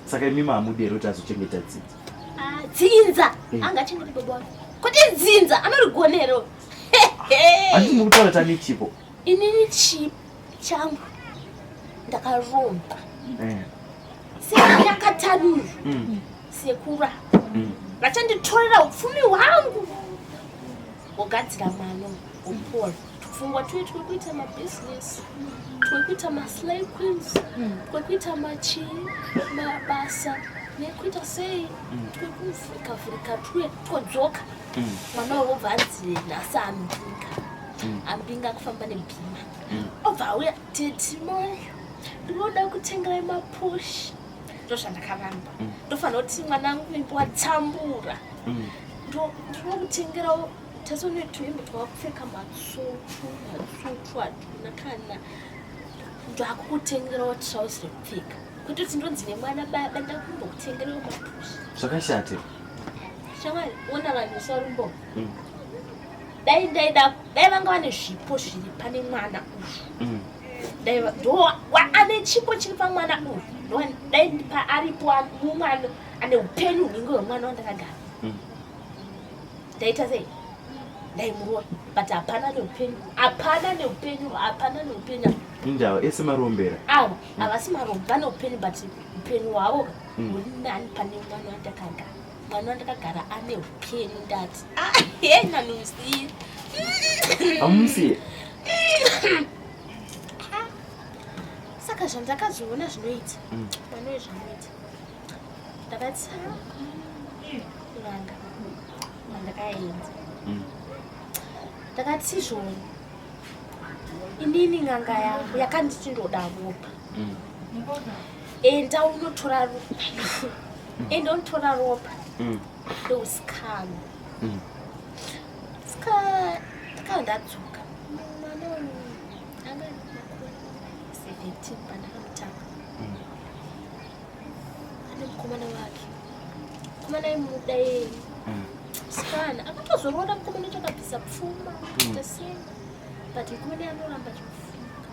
Speaker 5: Saka imimi hamudi here kuti azochengeta dzinza?
Speaker 3: Dzinza angachengete baba wake kuti dzinza anorigonero.
Speaker 5: Handiti muri kutaura kuti ane chipo?
Speaker 3: Inini chipo changu ndakaromba seyakatanuyu sekura vachanditorera upfumi hwangu wogadzira mwana upora tupfungwa tuye twekuita mabhizinesi twekuita maslay queens twekuita machii mabasa nekuita sei twekuvhurika vhurika tuye twodzoka mwana uyu wobva anzi nhasi ambinga ambinga akufamba nebhima obva auya tete moyo ndinoda kutengerai mapushi ndozvandakaramba ndofanira kuti mwana angu imbo watambura ndinokutengerawo tasonetuhembe twakupfeka matsutu matsutu hatuna kana ndakukutengerawo trausi rekupfeka. Kutoti ndonzi nemwana baba ndakumbokutengerawo mapushi.
Speaker 5: Zvakashata.
Speaker 3: Shamwari, ona vanhu sarumbo. Dai ndaida dai vanga vane zvipo zviri pane mwana uyu. Dai ndo ane chipo chiri pamwana uyu. Ndo dai paaripo mumwana ane upenyu hunenge hwemwana wandakagara. Ndaita sei? Ndaimurowa but hapana neupenyu, hapana neupenyu, hapana neupenyu.
Speaker 5: Indawa ese marombera.
Speaker 3: Avo havasi marombe, vane upenyu but upenyu hwavo huri nani pane mwana wandakagara. Mwana wandakagara ane upenyu ndati. Ah, nanusiye.
Speaker 5: Amusiye.
Speaker 3: Saka zvandakazoona zvinoita. Mwana uyu zvanoita. Ndakati n'anga mandakaenza. Ndakati izvoni inini n'anga yangu yakanditi ndoda ropa. Enda unotora ropa. Enda unotora ropa. Ndousikana. Saka ndakanga ndadzoka. Mwana uyu anga ane makore 17 pandakamutanga. Ane mukomana wake. Mukomana aimuda yeye. Sikana akatozoroora mukomana wacho akabvisa pfuma kuita sei but mukomana anoramba achimufunga.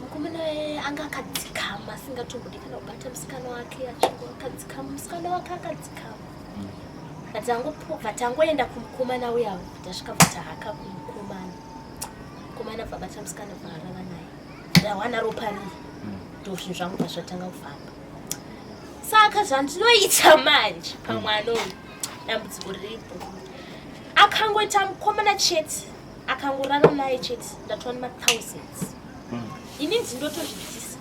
Speaker 3: Mukomana anga akadzikama asingatombodi kana kubata musikana wake achingo akadzikama musikana wake akadzikama. But angoenda kumukomana uya tasvika bva kumukomana. Mukomana bva abata musikana bva arara naye. Ndawana ropa riri. Ndo zvinhu zvangu bva zvatanga kufamba. Saka zvandinoita manje pamwana uyu dambudziko riripo. Akangoita mukomana chete, akangorara naye chete, ndatova nemathousands. Ini ndinotozvidzisa.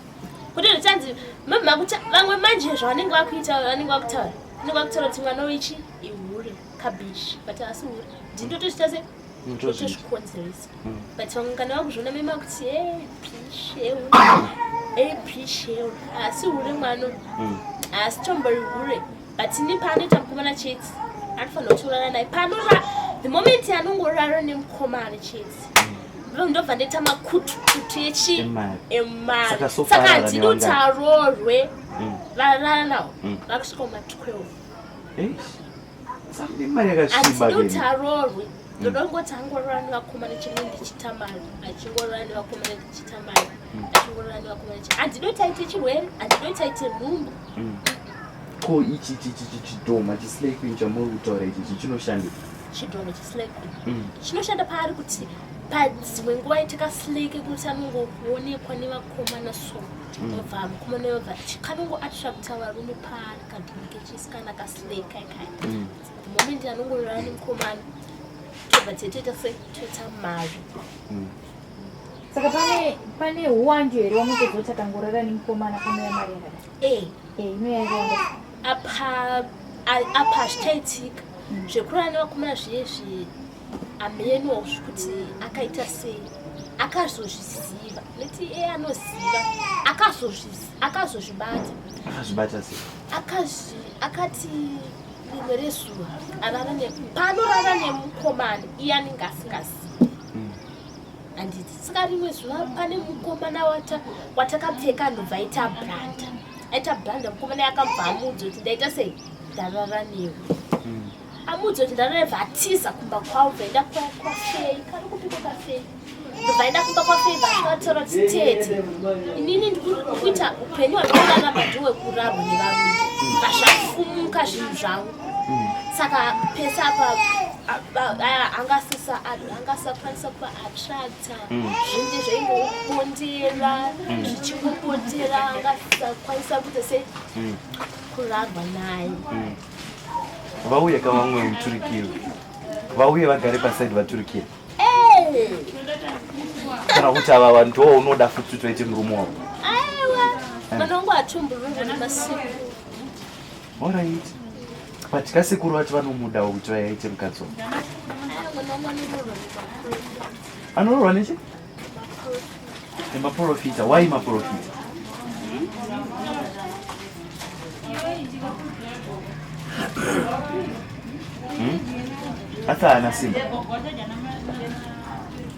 Speaker 3: Kuti zvichanzi mama kuti vamwe manje zvavanenge vakuita vanenge vakutaura. Vanenge vakutaura kuti mwana wechi ihure kabishi but asi hure. Ndinotozviita se ndotozvikonzeresa. But vamwe kana vakuzviona mema kuti hey pishe hey pishe asi hure mwana asi tombori hure but ini paanoita mukomana chete anofanira kutorara naye panorara the moment anongorara nemukomana chete ndobva ndaita makutukutu echi emari. Saka handidi kuti aroorwe varara nawo vakusvika kuma 12.
Speaker 5: Mari
Speaker 3: handidi kuti aroorwe. Ndoda kungoti angorara nevakomana chimwe ndichiita mari, achingorara nevakomana ndichiita mari, achingorara nevakomana. Handidi kuti aite chirwere, handidi kuti aite nhumbu.
Speaker 5: Ko ichi chidhoma chislay queen chamuri kutaura ichi chinoshanda?
Speaker 3: Chidhoma chislay queen chinoshanda paari kuti padzimwe nguva itakasleke kuti anongoonekwa nevakomana so obva mukomana obva kanongoattracta varume paari kadhoma kechisikana kaslake kaikai. The moment anongorara nemukomana tobva tetoita se toita mari.
Speaker 2: Saka pane huwandu here wamutozoti akangorara nemukomana panouya mari yakadai? Inouya yakawanda.
Speaker 3: Apa hazvichaitika zvekurara nevakomana zviye ameno zvekuti akaita sei akazozviziva nekuti iye anoziva akazozvibata.
Speaker 5: Akazvibata sei?
Speaker 3: Akati rimwe rezuva arara paanorara nemukomana iye anenge asingazivi. Handiti saka rimwe zuva pane mukomana watakapfeka anobva aita branda. Aita branda mukomana akabva amudza kuti ndaita sei ndarara newe. Amudza kuti ndarara bva atiza kumba kwavo bvaenda kwafei kari kupiko kafei. Ndobva kumba kwafei vasvika kuti tete inini ndikuita upenyu hwandinorarama ndehwekurarwa nevarume. Vazvafumuka zvinhu zvangu. Saka pese apa angasakwanisa kuva attracta zvinhu zvaingopondera zvichingopondera angasakwanisa kuita se kurarwa naye.
Speaker 5: Vauye ka vamwe muturikiro. Vauye vagare pasaidi vaturikire. Kana kuti ava vanhu ndo unoda futi kuti vaite murume wako.
Speaker 3: Aiwa, mwana wangu atumbururwa nemasiku.
Speaker 5: Alright. But kasekuru vacho vanomudawo kuti vaite mukadzi wavo.
Speaker 3: Mwana wangu anoroorwa nemaprofita.
Speaker 5: Anoroorwa nechi? Nemaprofita. Why maprofita? Asi haana simba.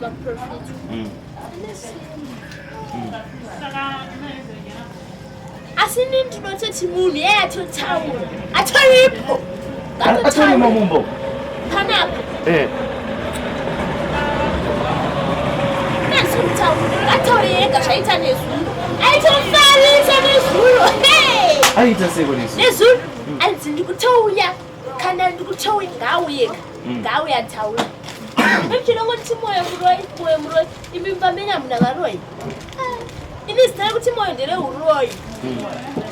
Speaker 3: Maprofita. Ane simba. Asi ini ndinototi munhu yeye atotaura atoripo.
Speaker 5: Atorimo mumbo.
Speaker 3: Panapa. Eh. Ataure ega zvaita nezuro. Aitofarisa nezuro.
Speaker 5: Aita seiko nezuro?
Speaker 3: Nezuro anzi ndikutouya kana ndikutouya ngaauye ngaauye ataure. Muchinongoti moyo muroyi, moyo muroyi. Imi pamene hamuna varoyi. Ini zita rekuti moyo ndereuroyi.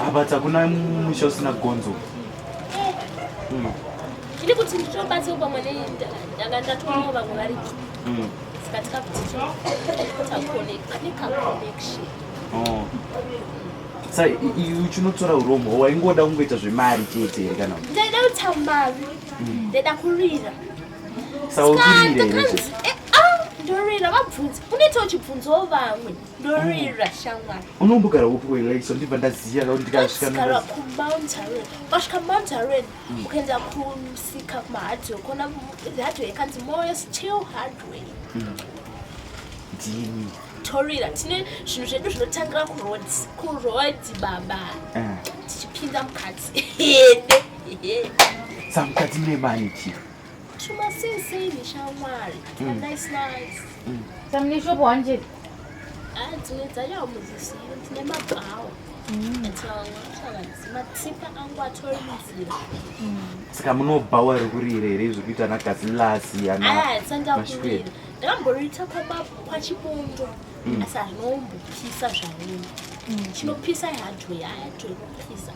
Speaker 5: Apa hakuna musha usina gonzo.
Speaker 3: Ini kuti nditobatsirwa pamwe ndanga ndatoonawo vamwe varipo. Saka tikakuti pane kaconnection.
Speaker 5: Oh. Sa uchinotora urombo waingoda kungoita zvemari chete here kana?
Speaker 3: Ndaida kuita mari. Ndaida kurira.
Speaker 5: Saurira here?
Speaker 3: Ndorira vabvunze. Unoita uchibvunzawo vamwe. Ndorira shamwari.
Speaker 5: Unombogara upi kuElexo ndibva ndaziya kuti ndikasvika
Speaker 3: ndogara kuMount Harriet. Wasvika Mount Harriet ukaenda kumusika kumahardware kuona hardware yakanzi Moyo Steel Hardware.
Speaker 5: Ndini.
Speaker 3: Torira tine zvinhu zvedu zvinotangira kuroad kuroad baba. Tichipinda mukati.
Speaker 5: Sa mukati mune mani chii?
Speaker 3: Tumasenseni shamwari. Nice nice.
Speaker 2: Samune shop one chete.
Speaker 3: Dzimwe dzacho hamudzisiyi ndine mabhawa. Matsipa angu atori munzira.
Speaker 5: Saka munobhawa rekurira here izvo kuita ana gazilasi ana
Speaker 3: Sandakurira. Ndakamboriita kwaChibondo asi hazvinombopisa zvauri. Chinopisa ihardware, hardware inopisa.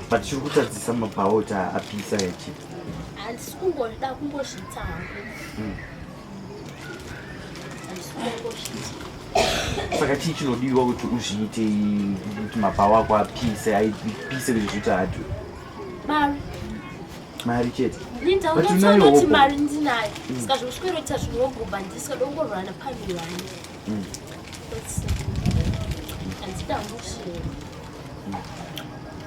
Speaker 5: But chiri kutadzisa mabhawa kuti apisa echi.
Speaker 3: Handisi kungoda kungozviita hangu. Handisi kungozviita.
Speaker 5: Saka chii chinodiwa kuti uzviite kuti mabhawa ako apise aipise kuti zviite hardware?
Speaker 3: Mari.
Speaker 5: Mari chete.
Speaker 3: Linda
Speaker 5: But
Speaker 3: unotoona
Speaker 5: unayo
Speaker 3: kuti
Speaker 5: hope.
Speaker 3: mari ndinayo. Saka zvokuswero zvinogobha ndisikadongorwana pamihwani. Handida hangu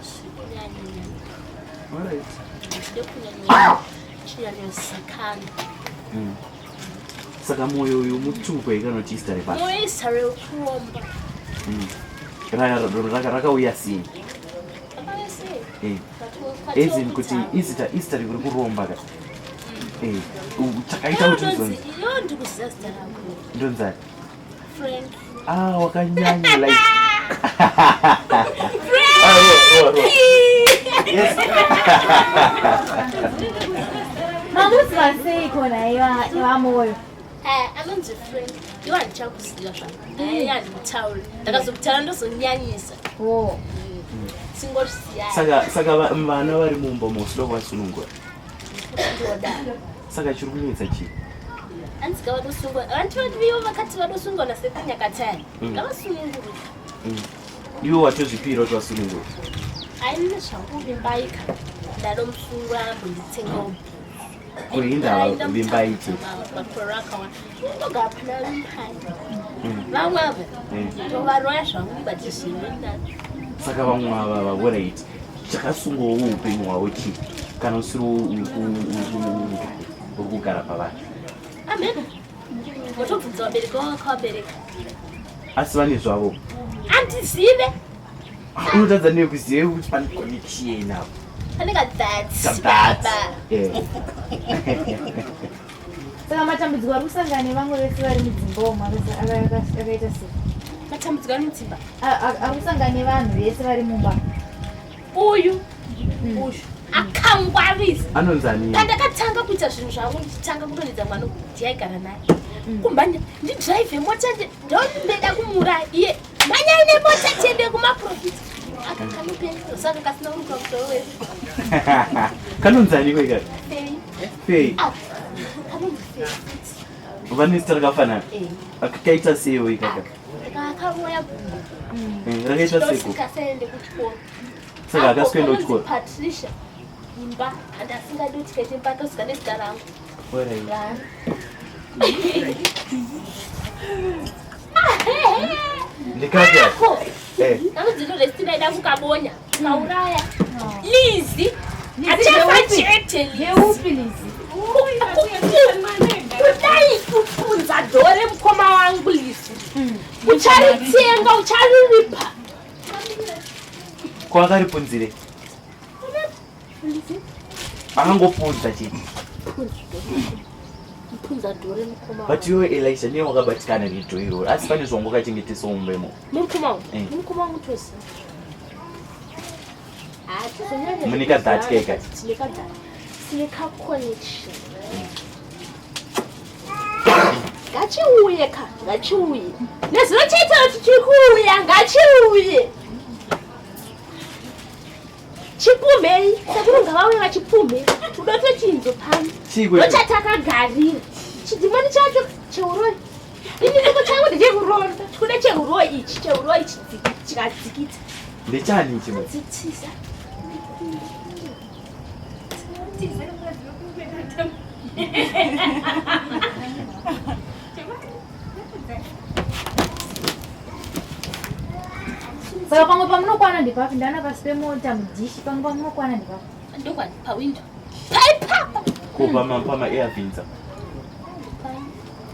Speaker 3: zvikunyanyanya.
Speaker 5: Alright.
Speaker 3: Handide kunyanya chinyanyozikana.
Speaker 5: Saka moyo uyu mutupo here kana kuti izita rebasa?
Speaker 3: Moyo izita rekuromba.
Speaker 5: Rakauya sei?
Speaker 3: Rakauya sei?
Speaker 5: Eh. As in kuti izita izita riri kuromba ka. Eh, chakaita kuti uzonzi.
Speaker 3: Iwe ndikuziva zita rako.
Speaker 5: Ndonzani?
Speaker 3: Frank.
Speaker 5: Ah, wakanyanya like.
Speaker 3: Frank!
Speaker 5: Yes.
Speaker 2: Mamuziva sei kona ivamoyo?
Speaker 3: Anonzi Frank. Iwe handichakuziva zvangu. Iye handikutauri. Ndakazokutaura ndozonyanyisa.
Speaker 2: Oh.
Speaker 3: Singozvisiyai.
Speaker 5: Saka vana vari mumba musida kuvasunungura.
Speaker 3: Ndoda.
Speaker 5: Saka chiri kunetsa chii?
Speaker 3: Hanzi ngavadosungwa. Vantu ivo vakati vadosungwa naSekunyakataya. Ngavasunungurwe.
Speaker 5: Iwe watozvipira kuti vasunungurwe.
Speaker 3: Haini zvangu vimbaika. Ndadomusungura ambonditsengawo bhutsu.
Speaker 5: Kurinda vimbai chete.
Speaker 3: Makore akawanda. Ndogara pana vimbai. Vamwe ava ndovaroya zvangu but zviri nani.
Speaker 5: Saka vamwe ava vaorit chakasungawo upenyu hwavo chii kana usiri uri kugara pavanhu?
Speaker 3: Amen. Motobvunza vabereki vavo vakavabereka.
Speaker 5: Asi vane zvavo.
Speaker 3: Handizive.
Speaker 5: Unotadza nei kuziva kuti pane connection apo?
Speaker 3: Pane kathat.
Speaker 5: Kathat. Eh.
Speaker 2: Saka matambudziko ari kusangana nevamwe vese vari mudzimba umu akaita sei?
Speaker 3: Matambudziko ari mudzimba?
Speaker 2: Ari kusangana nevanhu vese vari mumba.
Speaker 3: Uyu uyu akangwarisa.
Speaker 5: Anonzani?
Speaker 3: Pandakatanga kuita zvinhu zvangu ndichitanga kudonhedza mwana kuti aigara naye. Kumhanya ndidrive mota ndondoda kumuuraya iye. Mhanyai nemota tiende kumaprofita. Aka kanopenga saka kasina kuruka musoro wese.
Speaker 5: Kanonzani kwega?
Speaker 3: Fei.
Speaker 5: Fei.
Speaker 3: Ah, kanonzi Fei.
Speaker 5: Vane zita rakafanana?
Speaker 3: Eh.
Speaker 5: Kaita seiwo ikaka?
Speaker 3: Kakaroya gumbo.
Speaker 5: Rakaita seko?
Speaker 3: Kasaende kuchikoro.
Speaker 5: Saka hakasi kuenda kuchikoro?
Speaker 3: Patricia. Imba and asingadi kuti kaite imba akasvika nezita rangu.
Speaker 5: Alright. Ndikapi?
Speaker 3: Ako.
Speaker 5: Eh.
Speaker 3: Kanonzi Restina ida kukabonya. Kauraya. Lizi. Achafa chete Lizi.
Speaker 2: Ndeupi Lizi?
Speaker 3: Kudai kupunza dhore mukoma wangu Lizi. Ucharitenga uchariripa.
Speaker 5: Ko akaripunzire? Akangopunza chete.
Speaker 3: Punza dhore mukoma.
Speaker 5: But iwe Elisha ndiye wakabatikana nedho iroro asi pane zvawanga wakachengetesa mumba imomo.
Speaker 3: Mukoma wangu.
Speaker 5: Eh.
Speaker 3: Mukoma wangu toziva. Ah, tozonyanya.
Speaker 5: Mune kadhati kega.
Speaker 3: Tine kadhati. Tine ka connection. Ngachiuye ka, ngachiuye. Nezuro chaita kuti chikuuya, ngachiuye. Chipumhei, sekuru ngavauye vachipumhe. Toda tochinzo pano.
Speaker 5: Chii kwedu?
Speaker 3: Ndochatakagarira. Chidhimoni chacho cheuroyi. Ini ndiko changu ndechekuronda. Chikuda cheuroyi ichi, cheuroyi chikadzikita.
Speaker 5: Ndechani ichi?
Speaker 3: Dzitiza.
Speaker 2: Saka pamwe pamunokwana ndepapi? Ndaona pasi pemota mudhishi pamwe pamunokwana ndepapi?
Speaker 3: Ndokwani pawindo. Paipapa.
Speaker 5: Ko pama pama airvins apa?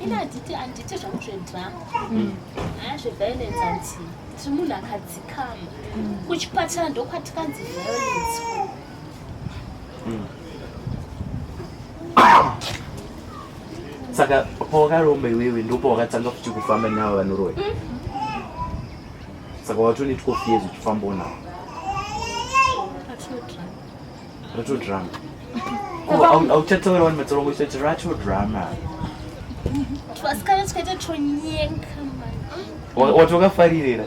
Speaker 3: Ini handiti handiti zvangu zvedrama. Haa zveviolence handiti. Tiri munhu akadzikama. Kuchipatara ndokwatikanzi violence.
Speaker 5: Saka pawakaromba iwewe ndopawakatanga futi kufamba navo vanoroya. Saka watone 12 years uchifambawo navo. Rato drama. Ko auchataura wani matsorongo uchati rato drama.
Speaker 3: Twasikana tikaita tonyenka mani.
Speaker 5: Wati wakafaririra.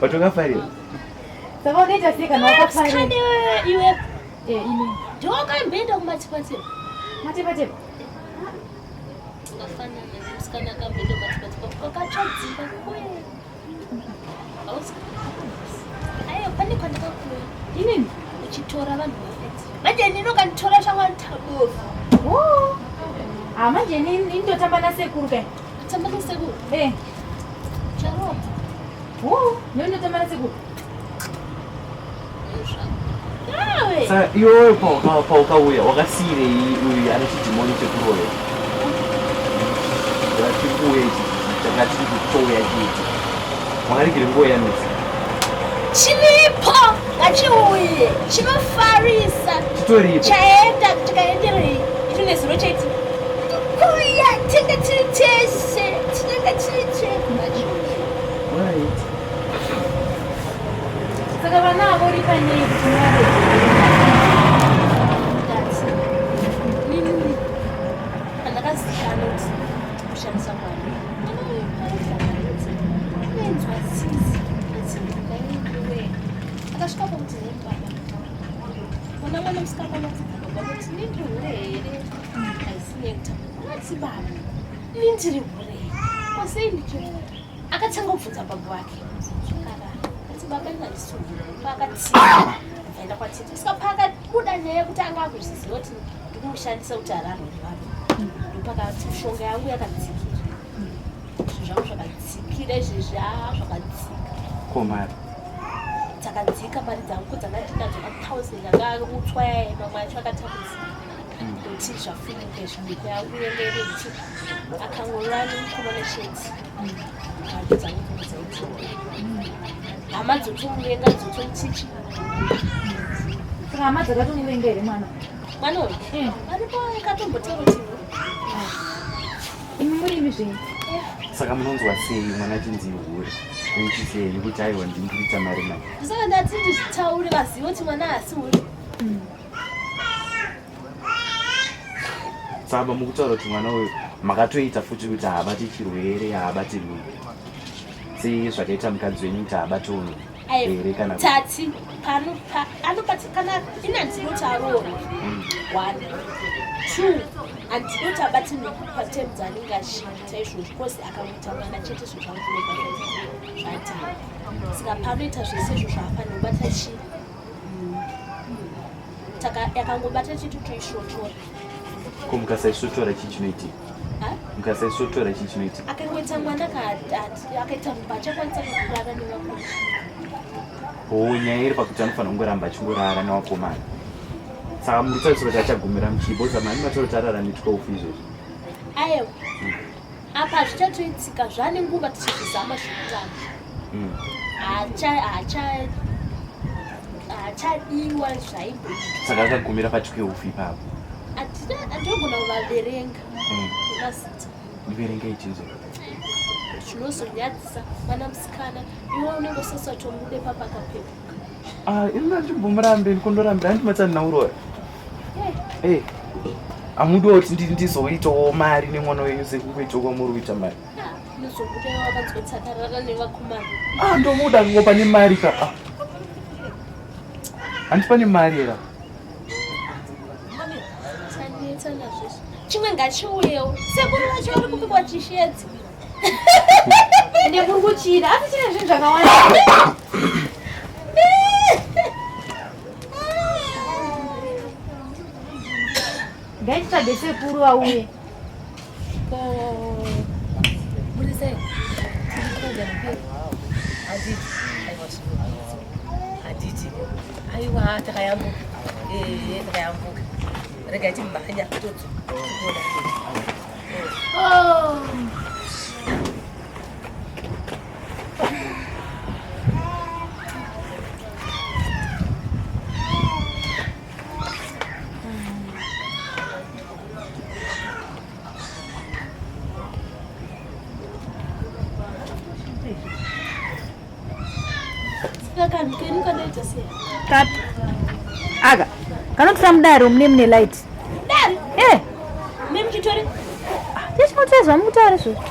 Speaker 5: Wati wakafarira.
Speaker 2: Saka unoita sei kana wakafarira?
Speaker 3: Musikana iwe
Speaker 2: Eh, ini.
Speaker 3: ndowakamboenda kumatipatipa.
Speaker 2: Matepatep.
Speaker 3: Wakafanana nemusikana akamboenda kumatipatipa kwakatsva dzimba kwe. Hausi. Aiwa pane kwandakakuona
Speaker 2: Inini?
Speaker 3: uchitora vanhu vafeti. Manje nini ukanditora zvangwanitabofu.
Speaker 2: Oh. Ah, manje ini ndotamba nasekuru kai.
Speaker 3: Tamba nasekuru.
Speaker 2: Eh.
Speaker 3: Charomba.
Speaker 2: Oh, ndiyo ndotamba nasekuru.
Speaker 3: Yawe.
Speaker 5: Saka iwewe paukauya wakasiirei uyu ane chidhimoni chekuroya? Chiri kuuya ichi changa chiri kutouya chete. Wakaregere nguva yanetsa.
Speaker 3: Chiripo ngachiuye chinofarisa.
Speaker 5: Chitoripo.
Speaker 3: Chaenda chikaenderei icho nezuro chaiti kuuya tinge tiri tese tinenge tiri tese ngachiuye.
Speaker 5: Right.
Speaker 2: Saka vana avo uri panei kuti muvaregere?
Speaker 3: Ndati nini pandakazikana kuti kushandisa mwana mwana uyu paaifananidza ainzwa tsitsi ati ndaiwe akasvika pakuti nei baba mwana mwana musikana anobvunza baba kuti ini ndiri hure here haisi nekutamba ati baba ini ndiri hure here ko sei ndichiri akatanga kubvunza baba vake zvakarara ati baba ini handisi hure paakatsiva aenda kwatete saka paakabuda nyaya yekuti anga akuzviziva kuti ndikumushandisa kuti ararwe nevanhu ndopakati mishonga yangu yakadzikira zvinhu zvangu zvakadzikira izvezvi aa zvakadzika
Speaker 5: Ko mari.
Speaker 3: dzakadzika mari dzangu dzanga ndinadzo ma1000 anga akutswa yaye mamwe acho akatakudzika kuti zvafunuka izvi mhiko yangu yenge iri kuti akangorora nemukomana chete mari dzangu dzaitira hama dzotomuvenga dzotomutichi
Speaker 2: Saka hama dzakatomuvenga here mwana?
Speaker 3: mwana uyu
Speaker 2: Eh.
Speaker 3: aripo akatombotaura kuti
Speaker 2: Imi muri imi zvenyu.
Speaker 5: Saka munonzwa sei mwana achinzi hure? Muchisei nekuti aiwa ndini kuita mari naye.
Speaker 3: saka ndati ndizvitaure vazive kuti mwana haasi uri
Speaker 5: Saka mukutaura kuti mwana uyu makatoita futi kuti haabati chirwere, haabati nhumbu. Sei zvakaita mukadzi wenyu kuti haabati unhu here kana kuti-
Speaker 3: tati pano anobati kana ini handidi kuti aroorwe one two handidi kuti abate nhumbu patemu dzaanenge achiita izvozvo bcause akangoita mwana chete zvinhu zvangu zvinobva zvatanga saka paanoita zvese izvo zvaafanira kubata chi yakangobata chete toisvotora
Speaker 5: Ko mukasaisvotora chii chinoitika?
Speaker 3: Ha?
Speaker 5: Mukasaisvotora chii chinoitika?
Speaker 3: Akangoita mwana akaita mumba achakwanisa kurara nevakomana.
Speaker 5: Oh, nyaya iri pakuti anofanira kungoramba achingorara nevakomana. Saka muri kutarisira kuti achagumira muchii? Because mani mataura kuti arara ne12 izvozvi.
Speaker 3: Aiwa. Apa hazvichatoitika zvane nguva tichizvizama zvekutamba. Haachadiwa zvaimboitwa.
Speaker 5: Saka akagumira pa12 ipapo.
Speaker 3: Hatinogona kuvaverenga nemazita.
Speaker 5: Ndiverengei tinzwe.
Speaker 3: Zvinozonyadzisa mwana musikana iwe unenge usasatomude papakapepuka.
Speaker 5: Ah, ini ndachimbomurambe ndikondorambira handi matsani naurora. Eh. Amudiwo kuti ndizoitawo mari nemwana wenyu sekungoitawo kwamuri kuita mari.
Speaker 3: Unozobuda iwe wakanzotsakarara nevakomana.
Speaker 5: Ah, ndomuda kungo pane mari ka. Ah. Handi pane mari here?
Speaker 3: Tanetsa nazvo. Chimwe ngachiuyewo. Sekuru vacho vari kupikwa chishedzi.
Speaker 2: Ende muri kuchida asi chine zvinhu zvakawanda. Ngaititsvage sekuru vauye.
Speaker 4: Handiti, aiwa takayambuka, takayambuka, regai timhanya todzoka.
Speaker 2: Kapi aka kanopisa mudare mune mune light.
Speaker 3: Dare?
Speaker 2: Eh.
Speaker 3: Memuchitori?
Speaker 2: Tichinotaura zvamutaura izvozvo.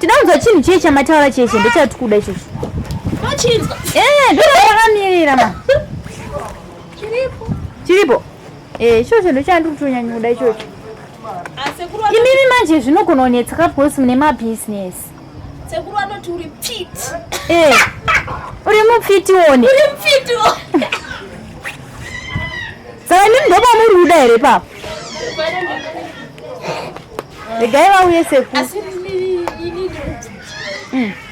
Speaker 2: Tinounzwa chinhu chiye chamataura chiye ndechatikuda ichocho.
Speaker 3: Ndochinzwa.
Speaker 2: Eh, ndozvakamirira ma.
Speaker 3: Chiripo.
Speaker 2: Chiripo. Eh, ichocho ndochandiri kutonyanya ichocho.
Speaker 3: Asekuru
Speaker 2: Imimi manje zvinogona kunetsa ka because mune mabusiness.
Speaker 3: Sekuru anoti uri pfiti.
Speaker 2: Eh. Uri mupfiti wone.
Speaker 3: Uri mupfiti wone.
Speaker 2: Saka imimi ndopamuri kuda here ipapo? Regai vauye sekuru.
Speaker 3: Asi inini ndikubvunza.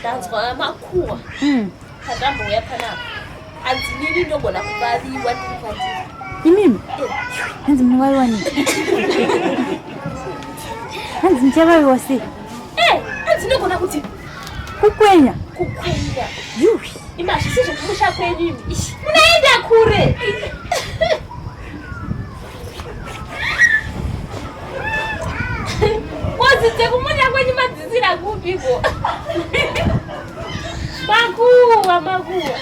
Speaker 3: Ndanzwa makuhwa. Pandambouya panapa. Hanzi inini ndogona kuvaviwa ndiri pandiri.
Speaker 2: Imimi? Hanzi munovaviwa nei? Hanzi muchavaviwa sei?
Speaker 3: Eh, hanzi ndogona kuti
Speaker 2: kukwenya.
Speaker 3: Kukwenya.
Speaker 2: Yuwi.
Speaker 3: Imi hazvisi zvekumusha kwenyu imi. Munoenda kure. Ngozi dzekumusha kwenyu madzisira kupiko? Makuwa, makuwa.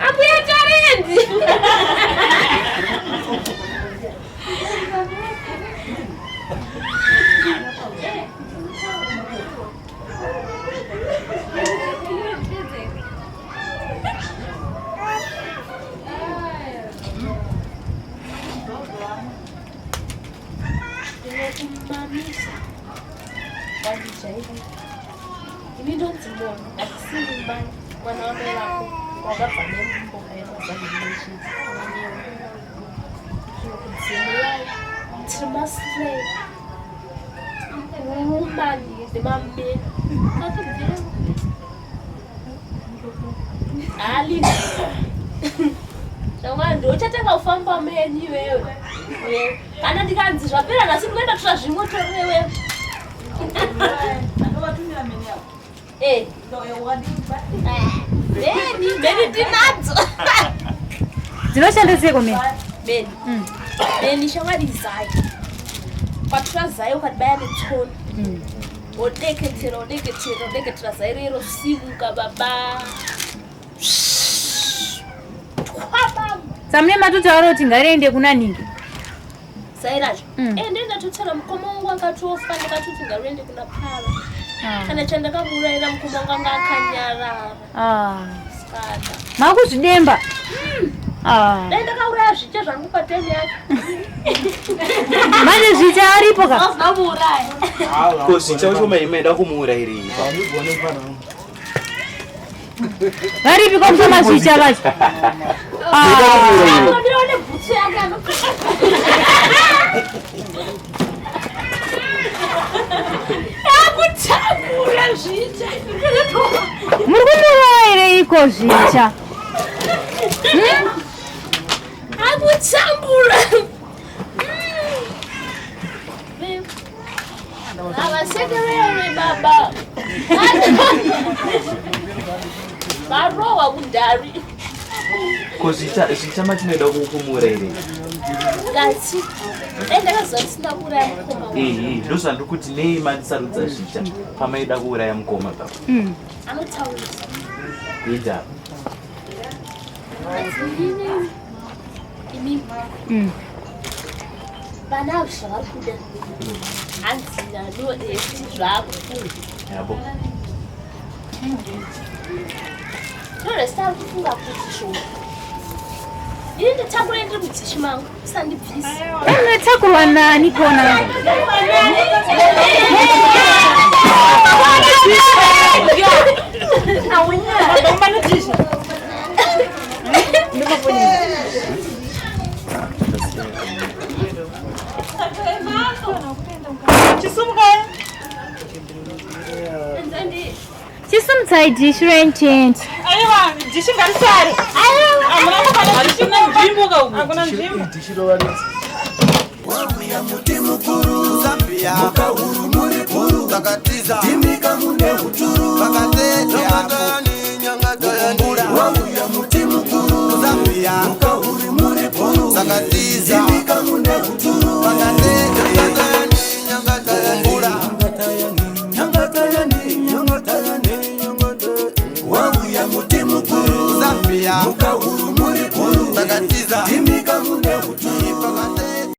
Speaker 3: Ambuya Tarendi. Ndinokumamisa. Wandijairira. Ini ndonzi Mono, handisiri mai mwana wamai vako wakabva nemboka yemazanhimechidzi Zvinokudzimurai tiri maslay woman nemameni akabvira Ali Shamwari ndochatanga kufamba meni iwewe. Kana ndikanzi zvapera nhasi ndikuenda tora zvimwe utore iwewe. Eh. Meni, meni tinadzo.
Speaker 2: Dzinoshanda seiko meni?
Speaker 3: Meni. Meni shamwari zai. Kwatora zai ukadibaya netsono. Wodeketera, wodeketera, wodeketera zai rero simuka baba. Twabam.
Speaker 2: Samune matotaura kuti ngariende kuna ningi.
Speaker 3: Zai racho. Eh, ndendatotaura mukoma wangu akatofa ndakatoti ngariende kuna para. Kana chandakamuurayira mukoma wangu anga akanyarara. Saka.
Speaker 2: Makuzvidemba.
Speaker 3: Dai ndakauraya zvicha zvangu pateni yake.
Speaker 2: Manje zvicha aripo ka?
Speaker 3: Ndakamuuraya.
Speaker 5: Ko zvicha wacho maida kumuurayirei ipapo?
Speaker 2: Varipi ko mukoma zvicha vacho?
Speaker 3: Anomira nebhutsu yake anopfeka. Akutambura zvicha.
Speaker 2: Muri kumuuraya here iko zvicha?
Speaker 3: Akutambura. Havasekerere baba. Varohwa kudhari.
Speaker 5: Ko zvicha matinoida kukumura here?
Speaker 3: Ngati. Dai ndakaziva ndisina kuuraya mukoma wangu.
Speaker 5: Ehe, ndozvandiri kuti nei mandisarudza zvicha pamaida kuuraya mukoma baba.
Speaker 3: Anotaurisa.
Speaker 5: Ida.
Speaker 3: Asi imi. Vana avo zvavari kuda. Hanzi nano zvakufunga.
Speaker 5: Yabo.
Speaker 3: Toresta ari kufunga kuti sho. Ini nditakure ndiri mudzishi mangu, usandibvise.
Speaker 2: Unotakurwa nani kona? Chisumudzai dhishi renyu
Speaker 6: Aiwa, dhishi ngarisare. Hamuna kukwana dhishi nzvimbo ka uku. Hakuna nzvimbo.
Speaker 1: Wauya muti mukuru Zambia mukahuru muri bhuru takatiza timika mune huturu vakateteakumbura wauya muti mukuru Zambia mukahuru muri bhuru takatiza timika mune huturu vakatetea.